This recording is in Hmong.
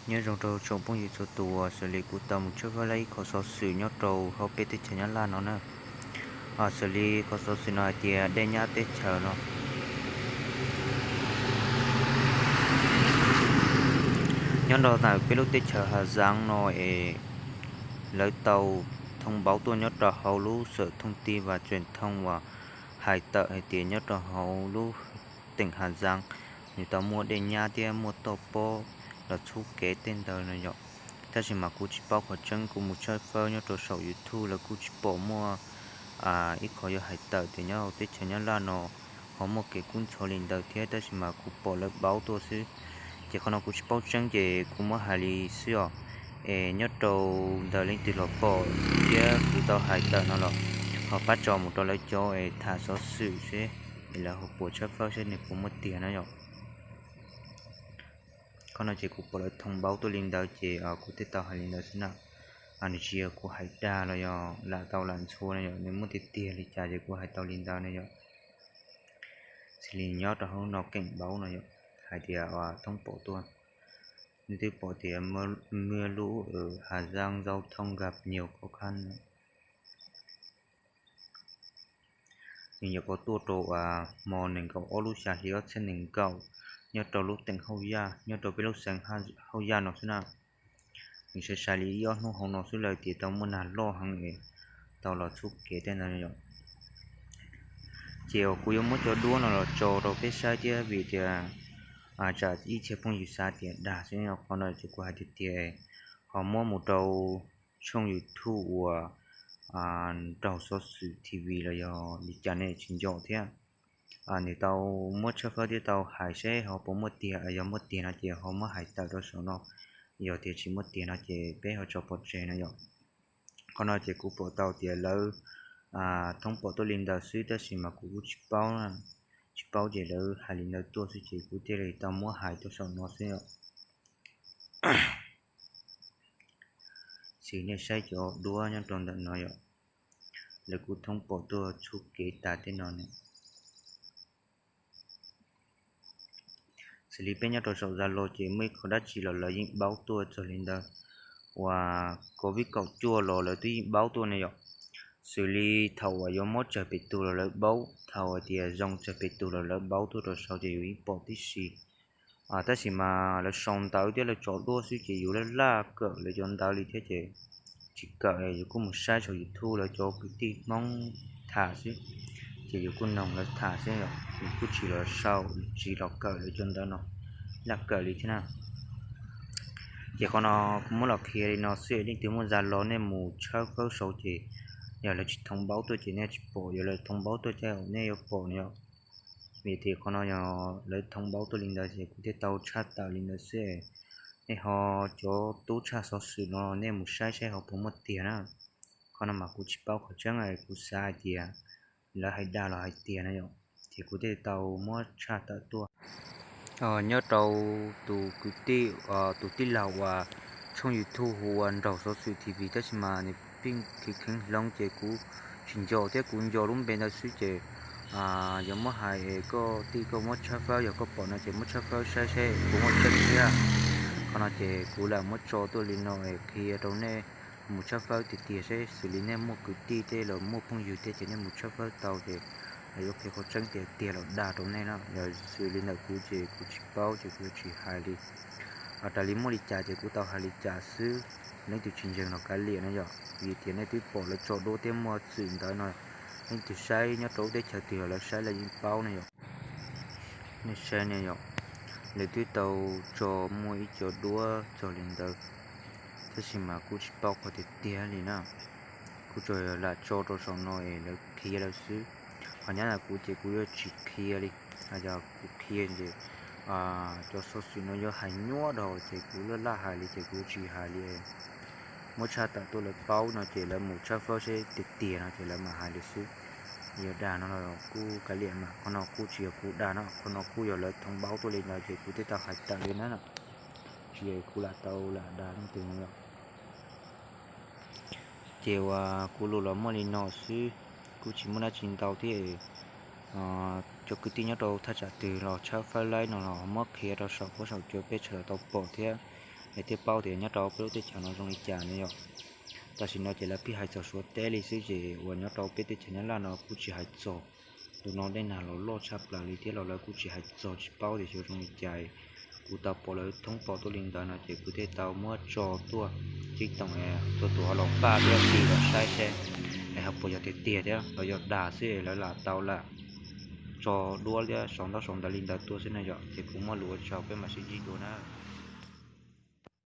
Nyob zoo rau tsoom phooj ywg txhua tus, xws li kuv tau mus tshawb fawb laib ib qho xov xwm nyob rau hauv peb teb chaws Nyab Laj no na. Xws li qhov xov xwm no hais tias dej nyab teb chaws no. Nyob rau ntawm peb lub teb chaws Hà Giang no es lawv tau thông báo tuaj nyob rau hauv lub Sở Thông tin và Truyền thông uas hais tawm hais tias nyob rau hauv lub tỉnh Hà Giang nws tau muaj dej nyab thiab muaj toj pob los txhub kev tej ntawd no yom. Tab sis mas kuv tsis paub qhov tseeb, kuv mus tshawb fawb nyob rau saum YouTube lawv kuj tsis pom muaj ib qho yuav hais tawm tias nyob hauv teb chaws Nyab Laj no ho muaj kev kub ntxhov li ntawd thiab, tab sis mas kuv pom lawv paub tuaj xwb. Ces qhov no kuv tsis paub tseeb ces kuv muab hais li xwb os. Es nyob rau ntawm leej twg los pom thiab kuv tau hais tawm no los ho pab tso mus rau lawv cov es tham xov xwm seb es lawv ho puas tshawb fawb seb nws puas muaj tiag na yom. Qhov no ces kuv pom lawv thông báo tuaj li ntawd ces kuv thiaj tau hais li ntawd xwb na. Nws tsis yog kuv hais dag los yog lam tau lam ntxhua no yom, nws muaj tiag tiag li cas ces kuv hais tau li ntawd na yom. Xws li nyob rau hauv no cảnh báo no yom, hais tias thoob pom tuaj, nws twb pom tias mưa lũ ở Hà Giang giao thông gặp nhiều khó khăn. Nws nyuam qhuav tuaj rau hmo nees nkaum ob lub xya hli ob txhiab nees nkaum nyob rau lub teem Hauj Yaj, nyob rau peb lub xeev Hauj Yaj no xwb na. Nws sai sai li ib ob hnub hauv no xwb lawm tias tau muaj nag loj heev es tau los txhub kev tej ntawd yom. Ces uas kuv yuav muab cov duab no los tso rau peb saib thiab vim tias tsam ib txhia phooj ywg xav tias dag xwb no, qhov no ces kuv hais tiag tiag ho muab mus rau tshooj YouTube uas nraug xov xwm T V los yog li cas nej tsis nco thiab. Nws tau muab tshawb fawb thiab tau hais seb ho puas muaj tiag, yog muaj tiag no ces ho muab hais tawm rau saum no, yog tias tsis muaj tiag no ces peb ho tso pov tseg no yom. Qhov no ces kuv pom tau tias lawv thoob pom tuaj li ntawd xwb tab sis mas kuv kuj tsis paub, tsis paub ces lawv hais li ntawd tuaj xwb ces kuv thiaj li tau muab hais tuaj saum no xwb yom. Xws nej saib cov duab nyob rau ntawm no yom, lawv kuj thoob pom tuaj txhub kev tas tej no ne. Xws li peb nyob rau saum Zalo ces muaj ib qho dab tsi los lawv yeej paub tuaj txog li ntawd, uas Covid kaum cuaj los lawv twb yeej paub tuaj ne yom. Xws li thaum uas yuav mob tsawg pem tus los lawv paub, thaum uas tias zoo tsawg pem tus los lawv paub tuaj rau saud ces yus yeej pom tib si. Tab sis mas lawv sau ntawv thiab lawv tso duab xwb ces yus laj laj kawm lawv cov ntawv li thiab ces tsis kawm, yus kuj mus saib saum YouTube lawv cov kwv tij Hmoob tham xwb, ces yus kuj noog lawv tham xwb, yus kuj tsis los sau, tsis los kawm lawv cov ntawv no, laj kawm li thiab na. Ces qhov no kuv muab los qhia li no xwb, leej twg muaj Zalo nej mus tshawb fawb saud ces yog lawv tsis thoob paub tuaj ces nej tsis pom, yog lawv thoob paub tuaj ces nej yuav pom no yom. Vim tias qhov no yog lawv thoob paub tuaj li ntawd ces kuv thiaj tau tshaj tawm li ntawd xwb. Nej ho cov tub tshaj xov xwm no nej mus saib saib ho puas muaj tiag na. Qhov no mas kuv tsis paub qhov tseeb, kuv xav hais tias lawv hais dag los hais tiag na yom, ces kuv thiaj tau muab tshaj tawm tuaj. Nyob rau tus kwv tij, tus tij laug uas tshooj YouTube hu ua nraug xov xwm T V tab sis mas nws pheej kheev kheev hloov ces kuv tsis nco thiab, kuv nco lub npe ntawd xwb ces yog muab hais es koj tij koj muab tshawb fawb, yog koj pom no ces muab tshawb fawb saib seb puas muaj tseeb thiab. Qhov no ces kuv lam muab tso tuaj li no es qhia rau nej mus tshawb fawb tiag tiag seb xws li nej muaj kwv tij tej los muaj phooj ywg tej ces nej mus tshawb fawb tau ces yuav qhia qhov tseeb tiag tiag los dag rau nej na. Yog xws li ntawm kuv ces kuv tsis paub ces kuv yuav tsis hais li. Raws li muaj li cas ces kuv tau hais li cas xwb, leej twg tsis ntseeg los kav liam no yom, vim tias nej twb pom lawv tso duab thiab muaj txwm ntawd no, leej twg saib nyob rau lub teb chaws twg los lawv saib lawv yeej paub no yom. Nej saib ne yom, lawv twb tau tso muaj ib co duab txog li ntawd, tab sis mas kuj tsis paub qhov tiag tiag li na. Kuj tsuas lam tso rau saum no es lawv qhia lawm xwb. Ho nyob ntawm kuv ces kuv yuav tsis qhia li, yog kuv qhia ces cov xov xwm no yuav hais nyuaj dhau ces kuv laj laj hais li ces kuv yuav tsis hais li. Muab tshaj tawm tuaj lawv paub no ces lawv mus tshawb fawb seb tiag tiag no ces lawv mam hais li xwb. Yog dag no los kuj kav liam mas, qhov no kuj tsis yog kuv dag no, qhov no kuj yog lawv thoob paub tuaj li ntawd ces kuv thiaj tau hais tawm li na. Tsis yog kuv lam tau lam dag leej twg no yom. Ces uas kuv lus los muaj li no xwb, kuj tsis muaj dab tsi ntau thiab. Cov kwv tij nyob rau thaj tsam twg los tshawb fawb laib no los muab qhia rau saum huab saum cua peb sawv daws tau pom thiab. es thiaj paub tias nyob rau peb lub teb chaws no zoo li cas ne yom. Tam sim no ces lawv pheej hais txog Suav teb li xwb ces uas nyob rau peb teb chaws Nyab Laj no kuj tsis hais txog. Tus no dej nag los loj tshaj plaws li thiab los lawv kuj tsis hais txog, tsis paub tias xyov zoo li cas. Kuv tau pom lawv thoob plaws tuaj li ntawd no ces kuv thiaj tau muab tso tuaj tib toom, txhua tus ho los pab thiab tig los saib seb es ho puas yog tiag tiag thiab los yog dag xwb lawv lam tau lam tso duab thiab sau ntaub sau ntawv li ntawd tuaj xwb na yom. Ces kuv muaj lus ua tsaug, peb mam sib ntsib dua na.